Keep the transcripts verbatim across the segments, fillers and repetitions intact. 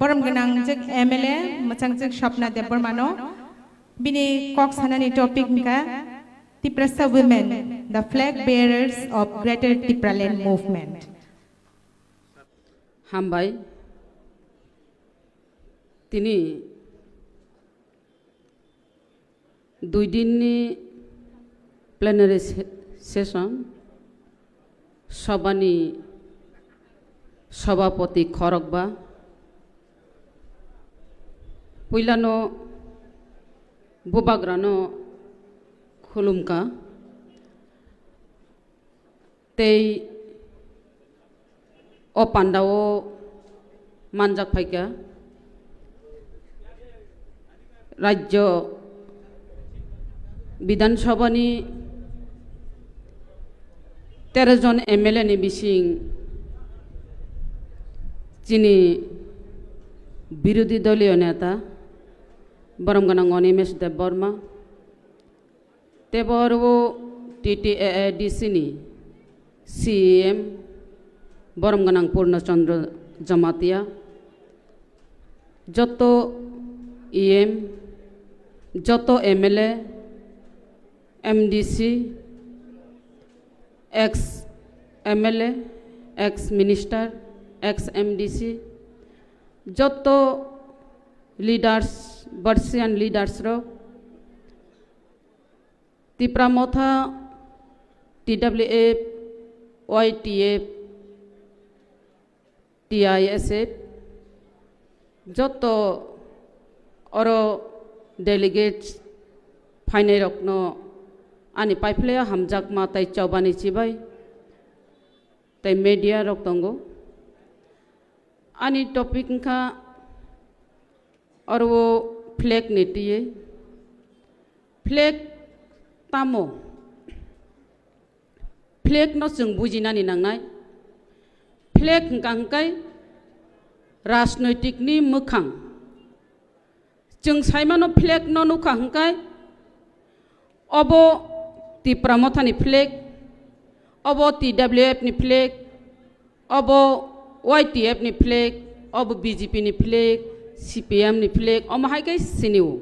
Borom gwnang jwk M L A, mwchang jwk Swapna Debbarmano. Bini kok sanani topic wngkha Tiprasa Women, the flag bearers of Greater Tipraland Movement. Hambai. Tini dui dinni plenary se-, session, sobani sobapoti khorokba, puilano bubagrano khulumkha. Tei o pandao manjak phaikha Rajya Bidhan Sabha ni tero jon M L A ni bising chini birodhi doliyo neta borom gwnang Animesh Debbarma, tei bo oro T T A A D C ni C E M borom gwnang Purna Chandra Jamatia, joto E M, joto M L A, M D C, ex M L A, ex minister, ex M D C, joto leaders, Persian leaders rok, Tipra Motha, T W F, Y T F, T I S F, joto oro delegates phainairokno ani paiphlaiya hamjakma tei chobani chibai tei media rok tongo. Ani topic wngkha oro flag ni twiwi. Flag tamo? Flag no chwng bujinani nangnai. Flag hwnkha hwnkhe rajnoitik ni mwkhang. Chwng saimano flag no nukha hwnkhe obo Tipra Motha ni flag, obo T W F ni flag, obo Y T F ni flag, obo B J P ni flag, C P M ni flag, omo hai khe sinio.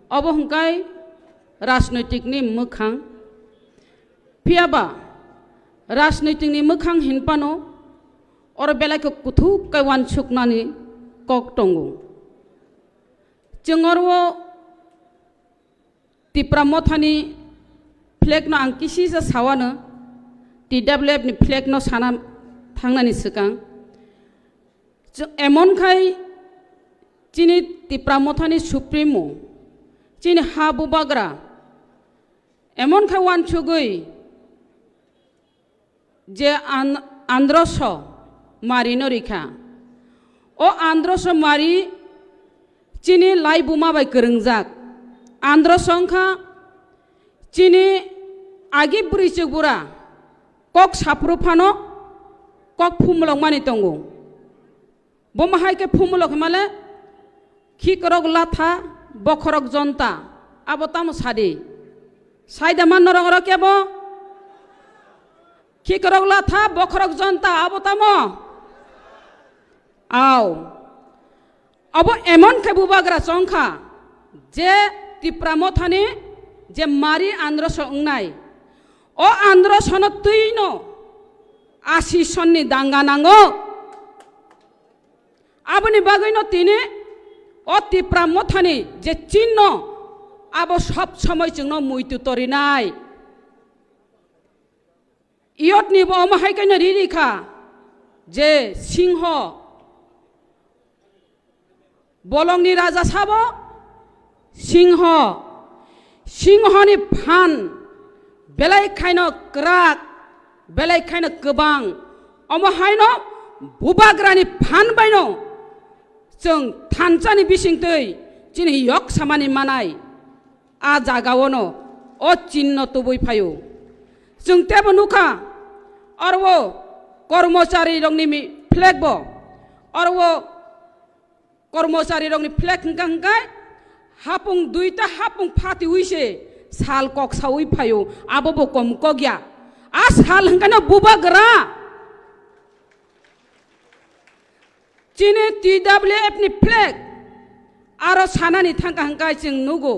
Obo hwnkhe rajnoitik ni mwkhang. Phiya ba rajnoitik ni mwkhang hinphano oro belai khe kuthuk khe uansuknani kok tongo. Chwng oro Tipra Mothani flag no ang kisisa sawano, T W F ni flag no sana thangnani swkang. Chw-, emon khai chini Tipra Mothani Supremo, chini ha bubagra, emon khai uansugwi je an-, androso mari no rikha. O androso mari chini laibuma bai kwrwngjak. Androso wngkha chini agi bwrwi chwk bura kok saphuru phano kok phumulok mani tongo. Bo ma hai khe phumulok himale, khikrok latha, bokhorok jonta, abo tamo sadi? Saida man norok oro kebo? Khikrok latha, bokhorok jonta, abo tamo? Aw. Abo emon khe bubagra chongkha, je Tipra Mothani je mari androso wngnai, o androsono twino asi sonni danga nango. Aboni bagwino tini o Tipra Mothani je chinno, abo sob somoi chwngno muitu torinai. Iyotni bo omo hai kaino ri rikha je singho, bolongni raja sabo singho. Singhoni phan belai khaino kwrak, belai khaino kwbang. Omo haino bubagrani phan baino chwng thansani bisingtwi chini yok samani manai. A jagaono o chinno tubui phaio. Chwng tebo nukha, oro o kormocharirokni mi-, flag bo, oro o kormocharirokni flag hwnkha hwnkhe hapung duita hapung phatiwi se sal koksawi phaio, abo bo kom kok ya. A sal hwnkhe no bubagra. Chini T W F ni flag aro sanani thangkha hwnkhe chwng nugo.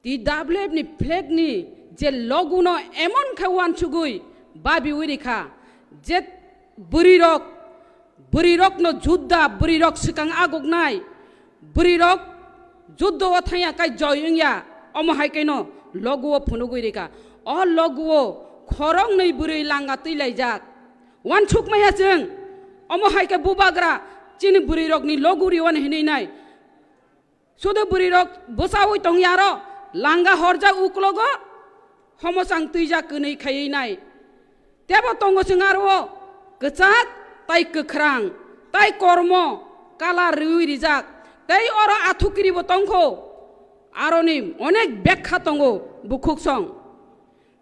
T W F ni flag ni je logo no emon khe wansugwi babiwi rikha, je bwrwirok, bwrwirokno judda, bwrwirok swkang aguknai, bwrwirok juddo o thangya kai joy wngya, omo hai kaino logo o phunugwi rikha. O logo o khoroknwi bwrwi langa twi laijak. Wansuk maya chwng, omo hai khe bubagra chini bwrwirokni logo riwani hinwi nai. Sudu bwrwirok bwchaui tongya aro langa horjak uklogo homosang twijak kwnwi khaiwi nai. Tebo tongo chwng aro kwchak tai kwkhrang tai kormo kalar riwi rijak. Tei oro athukiribo tongkho. Aroni onek bekha tongo bukhuksong.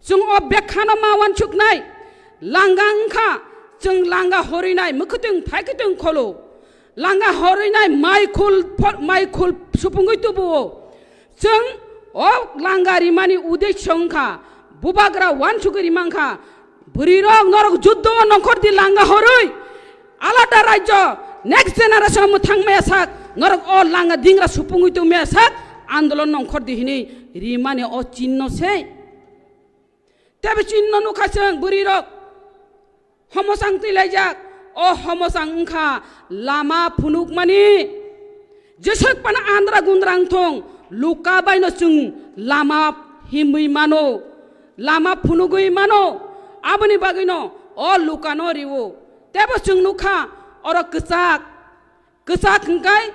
Chwng o bekhano ma wansuknai, langa wngkha, chwng langa horwinai, mwkhwtwng phaikhwtwng kholo. Langa horwinai maikhul pho-, maikhul supungwi tubuo. Chwng o langa rimani uddesho wngkha, bubagra wansugwi rimangkha, bwrwirok norok juddo o nongkhor di langa horwi, alada rajyo, next generation mwthang maya sak, norok o langa dingra supungwi tong maya sak, andolon nongkhor di hinwi rimani o chinno se. Tebo chinno nukha chwng bwrwirok homosang twi laijak, o homosang wngkha lama phunukmani. Jeswk phano andra gundra wngthong, luka baino chwng lama himwi mano, lama phunugwi mano, aboni bagwino o lukano riwo. Tebo chwng nukha oro kwchak, kwchak hwnkhe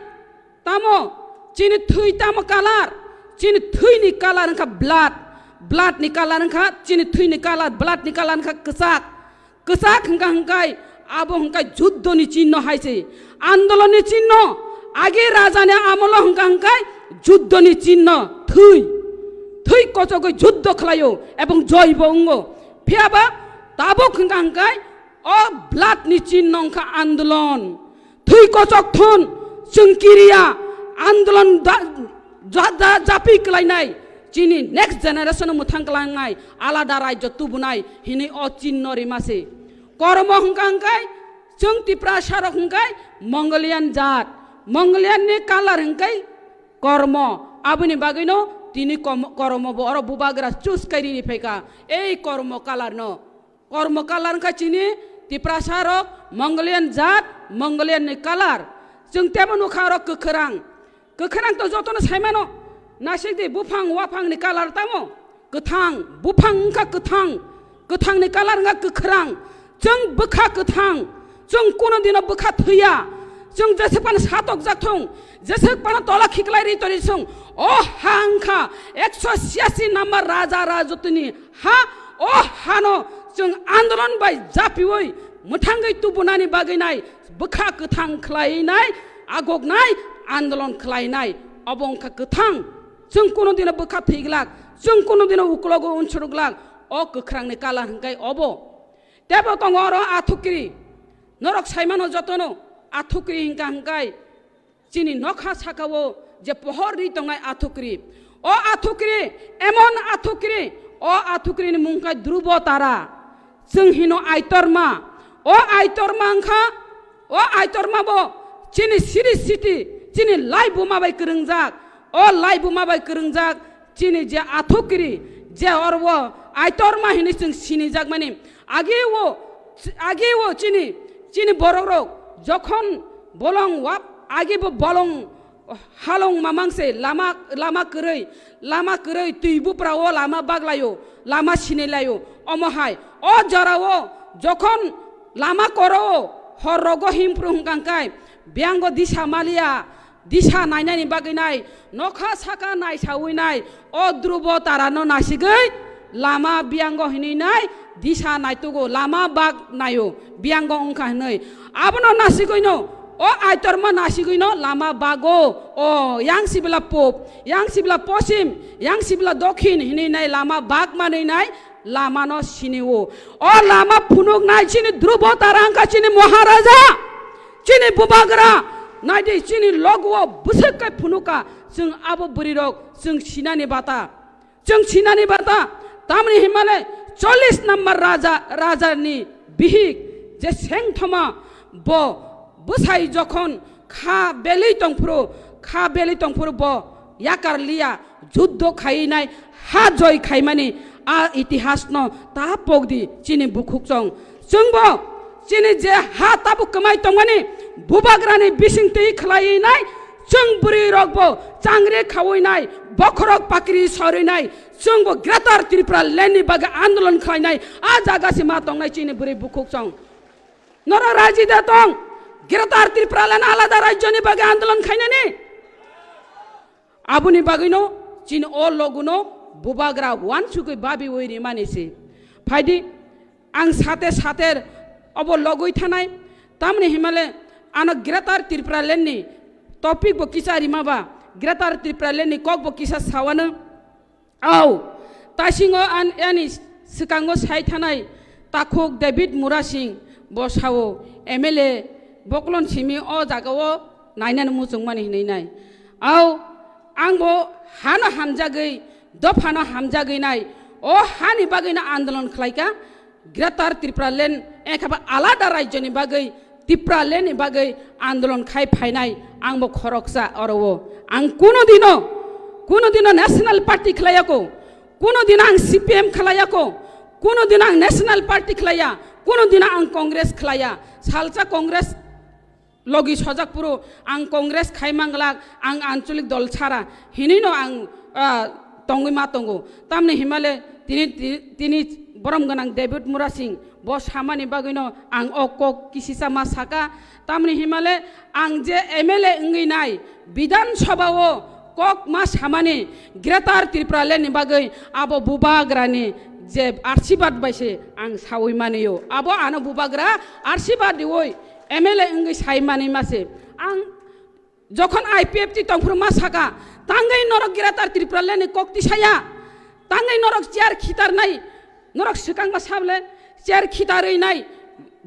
tamo chini thwi tamo kalar, chini thwini kalar wngkha blood, blood ni kalar wngkha chini thwini kalar, blood ni kalar wngkha kwchak. Kwchak hwnkha hwnkhe abo hwnkhe juddoni chinno hai se, andolonni chinno. Age rajani amolo hwnkha hwnkhe juddoni chinno, thwi, thwi kochogwi juddo khlaio ebong joibo wngo. Phiyaba tabuk hwnkha hwnkhe o blood ni chinno wngkha andolon. Thwi kochok thun, chwng kiriya, andolon da-, ja-, ja-, japi klainai, chini next generation mwthang klangnai, alada rajyo tubunai, hinwi o chinno rima se. Kormo hwnkha hwnkhe, chwng Tiprasa rok hwnkhe Mongolian jat, Mongolian ni kalar hwnkhe kormo, aboni bagwino tini kom-, kormo bo oro bubagra choose kai rini phaikha, ei kormo kalar no. Kormo kalar wngkha chini Tiprasa rok Mongolian jat, Mongolian ni kalar. Chwng tebo nukha oro kwkhwrang. Kwkhwrang to jotono saimano. Nasik di buphang waphang ni kalar tamo? Kwthang. Buphang wngkha kwthang. Kwthang ni kalar wngkha kwkhwrang. Chwng bwkha kwthang. Chwng kuno dino bwkha thwiya. Chwng jeswk phano satok jak thung. Jeswk phano tola khiklai ri tori sung. O ha wngkha ekso siyasi number raja rajotini ha, o hano chwng andolon bai japiwi mwthangwi tubunani bagwi nai, bwkha kwthang khlai nai, agok nai, andolon khlai nai, obo wngkha kwthang. Chwng kuno dino bwkha thwi glak, chwng kuno dino uklogo unsuru glak, o kwkhrangni kalar hwnkhe obo. Tebo tongo oro athukiri, norok saimano jotono athukiri hwnkha hwnkhe, chini nokha sakao je pohor ri tongnai athukri. O athukri, emon athukri, o athukri ni mung khe Dhrubo Tara. Chwng hino Aitorma. O Aitorma wngkha, o Aitorma bo chini siri siti, chini laibuma bai kwrwngjak. O laibuma bai kwrwngjak chini je athukri, je oro o Aitorma hinwi chwng sinijakmani. Age o, age o chini, chini borok rok jokhon bolong wap, age bo bolong halong mamang se lama, lama kwrwi, lama kwrwi twi bupra o lama baglaio, lama sinilaio. Omo hai, o jora o jokhon lama koro o hor rogo himpru hwnkha hwnkhe, biyango disa maliya, disa nainani bagwi nai, nokha saka naisawi nai, o Dhrubo Tarano nasigwi lama biyango hinwi nai, disa naitugo, lama bak naio, biyango wngkha hinwi. Abono nasigwino, o Aitorma nasigwino lama bago, o yang sibla pop, yang sibla posim, yang sibla dokhin hinwi nai lama bak manwi nai, lamano sinio. O lama phunuknai chini Dhrubo Tara wngkha chini Maharaja, chini Bubagra, naidi chini logo o bwswk kai phunuka, chwng abo bwrwirok chwng sinani bata, chwng sinani bata, tamni himale chollish number raja, rajani bihik je sengthoma bo Bwsai jokhon kha belwi tongphuru, kha belwi tongphuru bo yakar liya, juddo khainai, ha joi khaimani a itihasno ta pokdi chini bukhukchong. Chwngbo chini je ha tabuk kwmai tongmani bubagrani bisingtwi khlaiwi nai, chwng bwrwi rokbo changri khawi nai, bokhorok pakri sorwi nai, chwngbo Greater Tripura Land ni bagwi andolon khlainai a jaga se ma tongnai chini bwrwi bukhukchong. Norok raji da tong, Greater Tripura Land alada rajyoni bagwi andolon khainani. Aboni bagwino chini o loguno bubagra wansugwi babiwi rimani se. Phaidi, ang sate sate obo logwi thanai, tamni himale ano Greater Tripura Land ni topic bo kisa rima ba, Greater Tripura Land ni kok bo kisa sawano. Au, taisingo an-, ani swkango sai thanai takhuk David Murasing bo sao, M L A boklon simi o jagao nainani muchungmani hinwi nai. Au, ang bo hano hamjagwi, dophano hamjagwi nai, o hani bagwino andolon khlaika, Greater Tripura Land, ekhaba alada rajyoni bagwi, Tripura Land ni bagwi andolon khai phainai, ang bo khoroksa oro o. Ang kuno dino, kuno dino National Party khlaiya ko, kuno dino ang C P M khlaiya ko, kuno dino ang National Party khlaiya, kuno dino ang Congress khlaiya. Salsa Congress logi sojak phuru ang Congress khai manglak, ang anchalik dol sara hinwi no ang, ah, tongwi ma tongo. Tamni himale tini, tini, tini borom gwnang David Murasing bo samani bagwino ang o kok kisisa ma saka. Tamni himale ang je M L A wngwi nai Bidhan Sabha o kok ma samani Greater Tripura Land ni bagwi abo bubagrani je archibad bai se ang sawi mani o. Abo ano bubagra archibad riwi M L A wngwi sai mani ma se. Ang jokhon I P F T tongphuru ma saka, tangwi norok Greater Tripura Land ni kok tisaya, tangwi norok chair khitarnai, norok swkang ma sable chair khitarwi nai,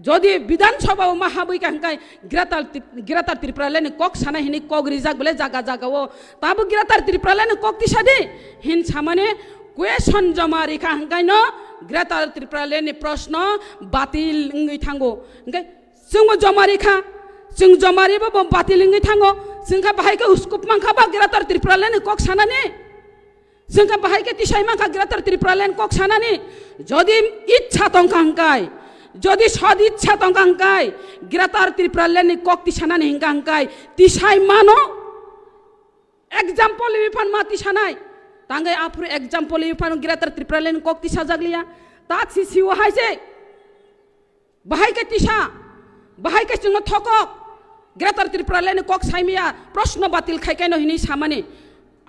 jodi Bidhan Sabha o ma habwi ka hwnkhai Greater Tri-, Greater Tripura Land ni kok sana hini kok rijak bole jaga jaga o, tabo Greater Tripura Land ni kok tisadi hin samani question joma rikha hwnkhai no Greater Tripura Land ni proshno batil wngwi thango. Hwnkhe chwngbo joma rikha, chwng joma ribo bo batil wngwi thango, chwngkha bahai khe uskup mankha ba Greater Tripura Land ni kok sanani. Chwngkha bahai khe tisai mankha Greater Tripura Land kok sanani. Jodi ichha tongkha hwnkhe, jodi sod ichha tongkha hwnkhe, Greater Tripura Land ni kok tisanani hwnkha hwnkhe tisai mano. Example wi phan ma tisanai. Tangwi aphuru example wi phan Greater Tripura Land kok tisajakliya. Ta si siwa hai se. Bahai khe tisa, bahai khe chwngno thokok, Greater Tripura Land ni kok saimaya, proshno batil khai kaino hinwi samani.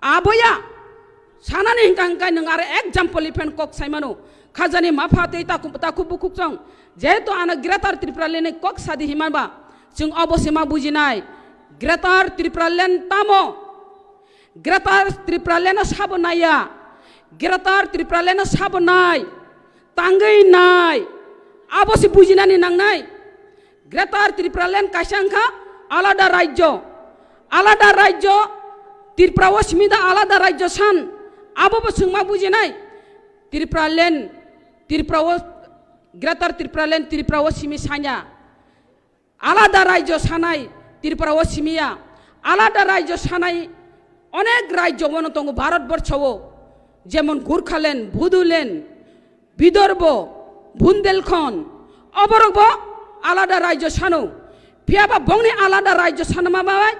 Aboya, sanani hwnkha hwnkhe nwng aro example iphen kok saimano. Khajani mapha tei taku, taku bukhuk chong. Jehetu ano Greater Tripura Land ni kok sadi himanba, chwng obo se ma bujinai. Greater Tripura Land tamo? Greater Tripura Land no sabo naiya. Greater Tripura Land no sabo nai. Tangwi nai. Abo se bujinani nangnai. Greater Tripura Land kaisa wngkha alada rajyo. Alada rajyo, Tripura o simi da alada rajyo san. Abo bo chwng ma bujinai. Tripura Land, Tripura o, Greater Tripura Land Tripura o simi sanya. Alada rajyo sanai Tripura o simiya, alada rajyo sanai onek rajyo bono tongo Bharat borsho o, jemon Gurkhaland, Bodoland, Bidorbo, Bundelkhand, oborok bo alada rajyo sano. Phiyaba bongni alada rajyo sanma bai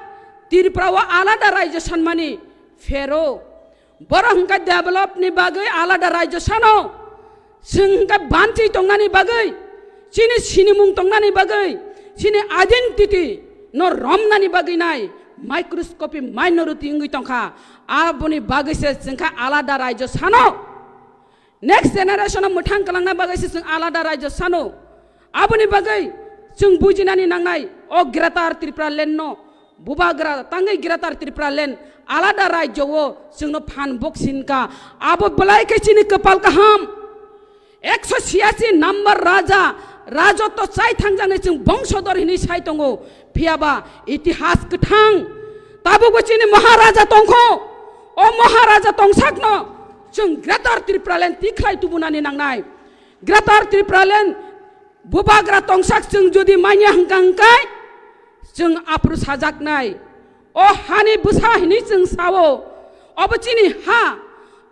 Tripura o alada rajyo sanmani phero. Borok hwnkhe develop ni bagwi alada rajyo sano, chwng hwnkhe banchi tongnani bagwi, chini sinimung tongnani bagwi, chini identity no romnani bagwi nai microscopic minority wngwi tongkha. Aboni bagwi se chwngkha alada rajyo sano. Next generation no mwthang kwlangna bagwi se chwng alada rajyo sano. Aboni bagwi chwng bujinani nangnai, o Greater Tripura Land no bubagra tangwi Greater Tripura Land alada rajyo o chwngno phan boksinka. Abo belai khe chini kwpal kaham. Ekso siyasi number raja, rajotto chai thangjaknai chwng bongsodor hinwi sai tongo. Phiyaba itihas kwthang. Tabukbo chini Maharaja tongkho. O Maharaja tongsakno chwng Greater Tripura Land tikhlai tubunani nangnai. Greater Tripura Land bubagra tongsak chwng jodi manya hwnkha hwnkhe, Chwng aphuru sajaknai, o hani bwsa hinwi chwng sao, obo chini ha,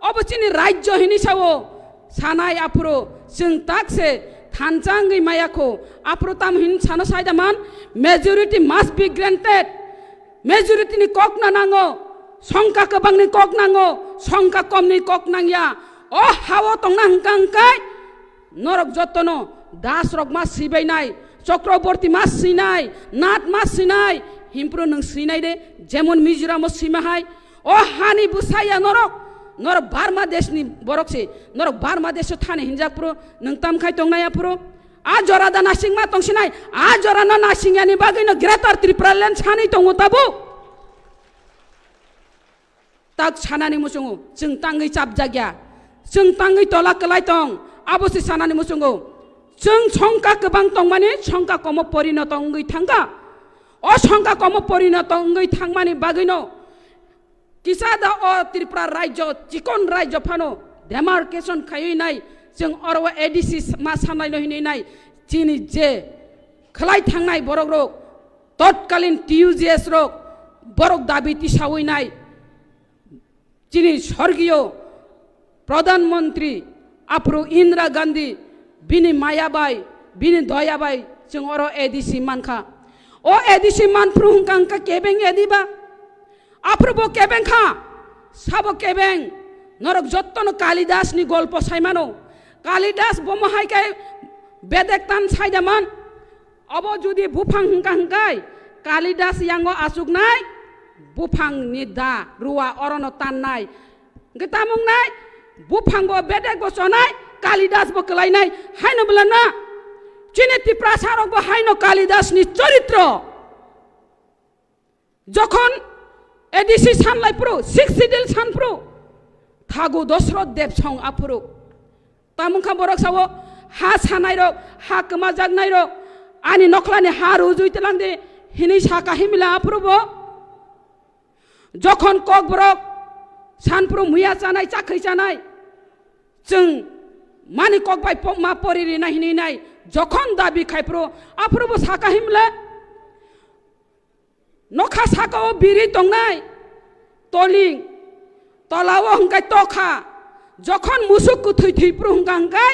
obo chini rajyo hinwi sao, sanai aphuru chwng tak se thansa wngwi maya kho, aphuru tamo hin sano sai da man, majority must be granted, majority ni kok no nango, songkha kwbang ni kok nango, songkha kom ni kok nangya, o hao tongna hwnkha hwnkhe, Norok jotono das rok ma sibainai, Chakraborty ma sinai, Nath ma sinai, himpro nwng sinai de, jemon Mizoram o sima hai. O hani bwsaya norok, norok Burma desh ni borok se, norok Burma desh o thani hinjak pro, nwng tam khai tongnai aphuru. A jora da nasing ma tong sinai, a jora no nasing yani bagwi no Greater Tripura Land sani tongo tabuk. Tak sanani muchungo, chwng tangwi chapjakya, chwng tangwi tola kwlai tong, abo se sanani muchungo. Chwng songkha kwbang tongmani songkha komo porinoto wngwi thangkha. O songkha komo porinoto wngwi thangmani bagwino kisa da o Tripura rajyo, chikon rajyo phano demarcation khaiwi nai, chwng oro A D C ma sanai no hinwi nai, chini je khwlai thangnai borok rok, totkalin T U J S rok borok dabi tisawi nai. Chini sorgiyo Pradhan Mantri aphuru Indira Gandhi bini maya bai, bini doya bai chwng oro A D C mankha. O A D C manphuru hwnkha hwnkha kebeng A D ba? Aphuru bo kebeng kha, sabo kebeng. Norok jottono Kalidas ni golpo saimano. Kalidas bomo hai khe bedek tan saidaman. Obo jodi buphang hwnkha hwnkhe Kalidas yango achuknai, buphangni da, rua orono tannai. Hwnkhe tamo wngnai, buphango bedekbo chonai, Kalidasbo kwlainai, haino bwlana. Chini Tiprasarokbo haino Kalidasni choritro. Jokhon A D C sanlai phuru, Sixth Schedule san phuru, thagu Dosroth Debsong aphuru. Tamo wngkha borok sao, ha sanairok, ha kwmajaknairok, ani nokhlani ha rujui twlang di, hinwi saka himla aphuru bo. Jokhon kokborok sanphuru muya chanai, chakhwi chanai, chwng mani kok bai po-, ma pori rina hinwi nai, jokhon dabi khai phuru, aphuru bo saka himla. Nokha saka o biri tongnai, toling, tola o hwnkhe tokha, jokhon musuk kwthwi thwi phuru hwnkha hwnkhe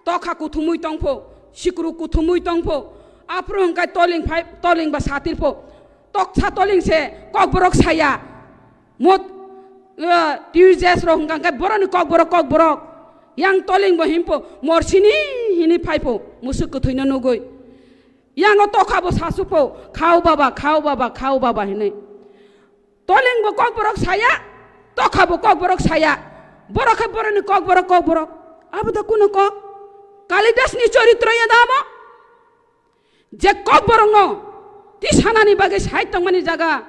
tokha kuthumui tongpho, sikru kuthumui tongpho, aphuru hwnkhe toling phai, toling ba satir pho, toksa toling se kokborok saya, mot, eh, T U J S rok hwnkha hwnkhe boroni kokborok, kokborok, yang toling bo himpho, morsini hini phaipho, musuk kwthwino nugui. Yango tokha bo sasupo, "Khao baba, khao baba, khao baba," hinwi. Toling bo kokborok saya, tokha bo kokborok saya. Borok khe borokni kokborok, kokborok. Abo da kuno kok? Kalidas ni choritro ya da amo? Je kokborokno tisanani bagwi side tongmani jaga,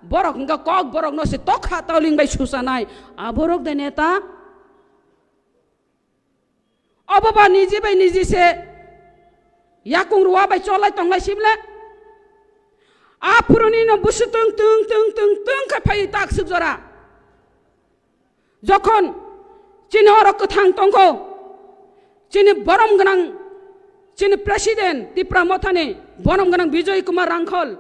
borok hwnkha kokborokno se tokha toling bai susanai. Aborok de neta? Obo ba niji bai niji se yakung rua bai cholai tonglai sibla. Aphuruni no busu tung tung tung tung tung khe phai tak suk jora. Jokhon chini oro kwthang tongkho, chini borom gwnang, chini president Tipra Mothani borom gwnang Bijoy Kumar Rangkhol.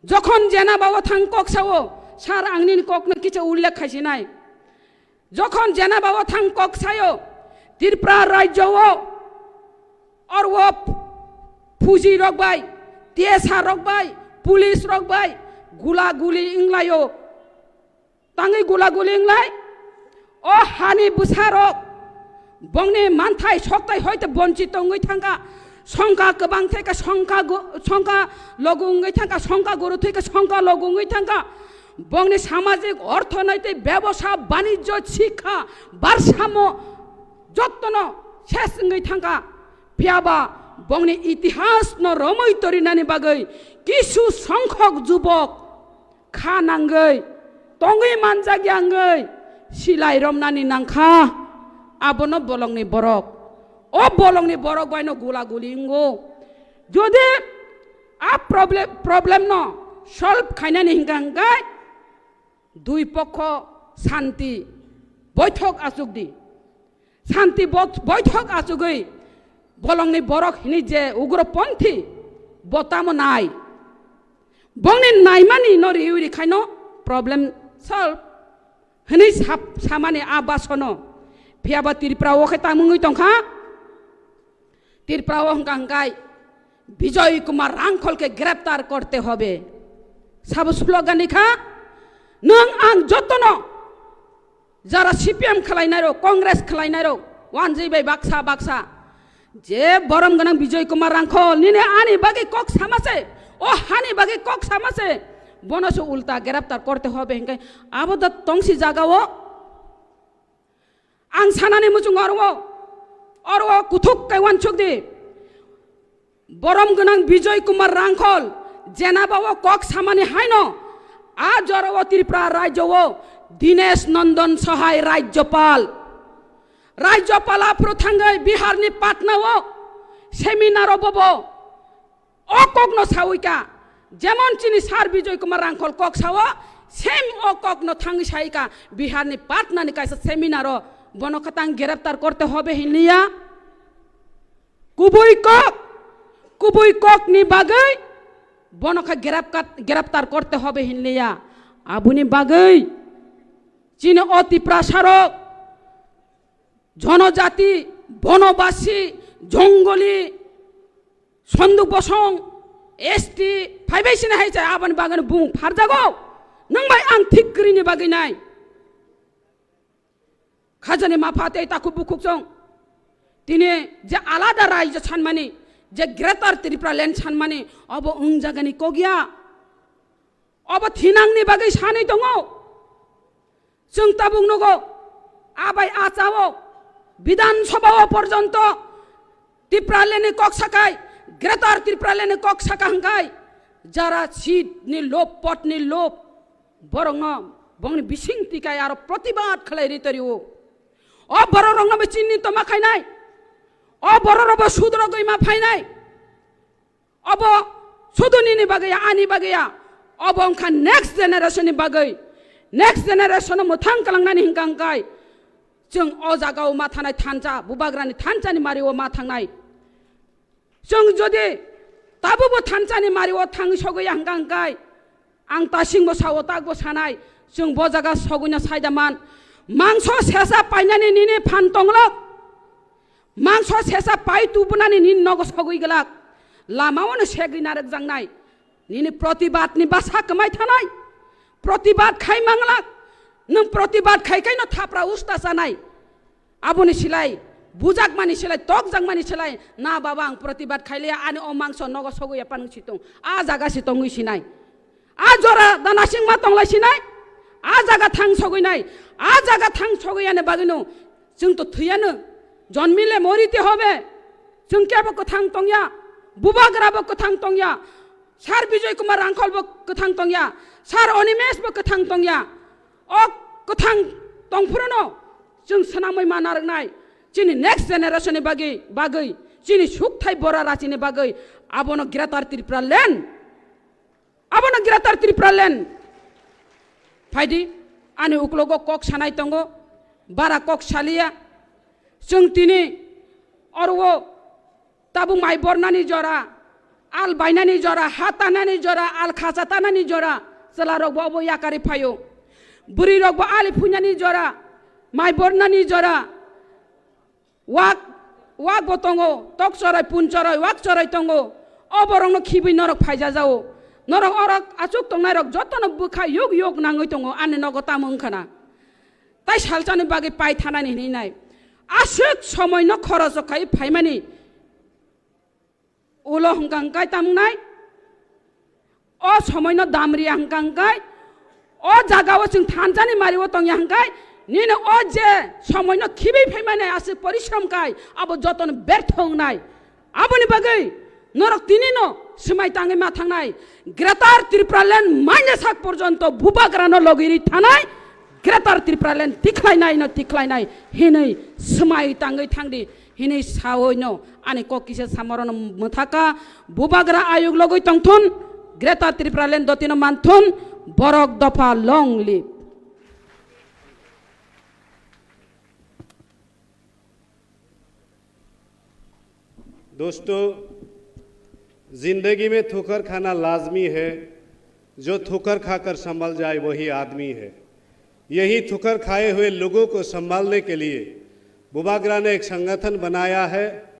Jokhon jena bao thang kok sao, sir ang nini kokno kicha ullekh khaisinai. Jokhon jena bao thang kok sayo, Tripura rajyo o orwo phuji rok bai, T S R rok bai, police rok bai gula guli wnglaio. Tangwi gula guli wnglai, o hani bwsa rok bongni manthai soktai hoite bonchit tongwi thangkha. Songkha kwbang thai kha songkha gu-, songkha logu wngwi thangkha, songkha guru thai kha songkha logu wngwi thangkha. Bongni samajik, orthonoitik, bebosa, banijyo, sikha, barsamo jottono ses wngwi thangkha. Phiyaba bongni itihasno romwi torinani bagwi kisu songkhok jubok kha nangwi, tongwi manjakya wngwi silai romnani nangkha, abono bolongni borok. O bolongni borok baino gula guli wngo. Jodi a problem, problem no solve khainani hingka hingkai dui pokho santi boithok achuk di. Santi bo-, boithok achugwi bolongni borok hini je ugroponthi bo tamo nai. Bongni naimani no riwi rikhaino problem solve hwnwi sap-, samani a basono. Phiyaba Tripura o khe tamungwi tongkha. Tripura o hwnkha hwnkhe Bijoy Kumar Rangkhol khe greptar korte hobe. Sabo slogan ni kha, nwng ang jotono jara C P M khwlainai rok, Congress khwlainai rok, wanjwi bai baksa baksa. Je borom gwnang Bijoy Kumar Rangkhol, nini ani bagwi kok sama se, o hani bagwi kok sama se, bono se ulta greptar korte hobe hwnkhe abo da tongsi jaga o. Ang sanani muchung oro, oro kuthuk kai wansuk di. Borom gwnang Bijoy Kumar Rangkhol, jenaba o kok samani haino, a jora o Tripura rajyo o Dinesh Nandan Sahai Rajyapal. Rajyapal aphuru thangwi Bihar ni Patna o seminar o bobo o kok no sawi ka. Jemon chini Sir Bijoy Kumar Rangkhol kok sao, same o kok no thangwi sai ka Bihar ni Patna ni kaisa seminar o, bono khatang greptar korte hobe hinliya. Kubui kok, kubui kok ni bagwi bono kha grep-, greptar korte hobe hinliya. Aboni bagwi chini o Tiprasa rok, jonojati, bonobasi, jongoli, sonduk bosong, S T, phaibai sini hai chai aboni bagwi bung pharjago. Nwng bai ang thik kwrwini bagwi nai. Khajani mapha tei takhuk bukhuk chong. Tini je alada raijyo sanmani, je Greater Tripura Land sanmani, obo wng jagani kok ya. Obo thinangni bagwi sanwi tongo. Chwng tabuk nugo, abai achao, Bidhan Sabha o porjonto Tripura Land ni kok sakai, Greater Tripura Land ni kok saka hwnkhe, jara seat ni lob, pot ni lob, borokno bongni bising tikai aro protibad khlai ri torio. O borok rokno bo chini toma khainai. O borok rok bo sudro gwi ma phainai. Obo sudu nini bagwi ya, ani bagwi ya. Obo wngkha next generation ni bagwi. Next generation no mwthang kalangnani hwnkha hwnkhe chwng o jaga o ma thanai thansa, bubagrani thansa ni mari o ma thangnai. Chwng jodi tabukbo thansa ni mari o thangwi sogwi ya hwnkha hwnkhe ang tasingbo sao, takbo sanai, chwng bo jaga sogwino saida man. Mangso sesa painani nini phan tonglok. Mangso sesa pai tubunani nini nogo sogwi glak. Lama ono segwi narwk jangnai. Nini protibad ni basa kwmai thanai. Protibad khai manglak. Nwng protibad khai kaino thapra usta chanai. Aboni silai, bujakmani silai, tokjakmani silai, na baba ang protibad khailiya, ani o mangso nogo sogwi ya panung situng. A jaga si tongwi sinai. A jora da nasing ma tonglai sinai. A jaga thang sogwi nai. A jaga thang sogwi yani bagwino. Chwng to thwiyano. Jonmile morite hobe. Chwng kebo kwthang tongya. Bubagra bo kwthang tongya. Sir Bijoy Kumar Rangkhol bo kwthang tongya. Sir Animesh bo kwthang tongya. O kwthang tongphuru no chwng swnamwi ma narwknai. Chini next generation ni bagwi, bagwi, chini sukthai bora rachini bagwi, abono Greater Tripura Land, abono Greater Tripura Land. Phaidi, ani uklogo kok sanai tongo, bara kok saliya. Chwng tini oro tabuk mai bornani jora, al bainani jora, ha tanani jora, al khacha tanani jora, chwla rokbo obo yakari phaio. Bwrwi rokbo ali phuinani jora, mai bornani jora, wak, wak bo tongo, tok chorai, pun chorai, wak chorai tongo. O borokno khibwi norok phaijajao. Norok orok achuk tongnai rok jotono bwkha yuk yuk nangwi tongo, ani nogo tamo wngkhana. Tai salsani bagwi pai thanani hinwi nai. Aswk somoino khoroch khai phaimani ulo hwnkha hwnkhe tamung nai. O somoino damriya hwnkha hwnkhe, o jagao chwng thansani mario tongya hwnkhe, nini o je somoino khibwi phaimani aswk porishrom khai abo jotono bertho wngnai. Aboni bagwi norok tinino swmai tangwi ma thangnai. Greater Tripura Land maina sak porjonto bubagrano logiri thanai. Greater Tripura Land tikhlainai no tikhlainai hinwi swmai tangwi thangdi hinwi sawi no ani kok kisa samorono mwthaka. Bubagra ayuk logwi tongthun, Greater Tripura Land dotino manthun, borok dopha long live. दोस्तों, जिंदगी में ठोकर खाना लाजमी है, जो ठोकर खाकर संभल जाए, वही आदमी है। यही ठोकर खाए हुए लोगों को संभालने के लिए बुबागरा ने एक संगठन बनाया है।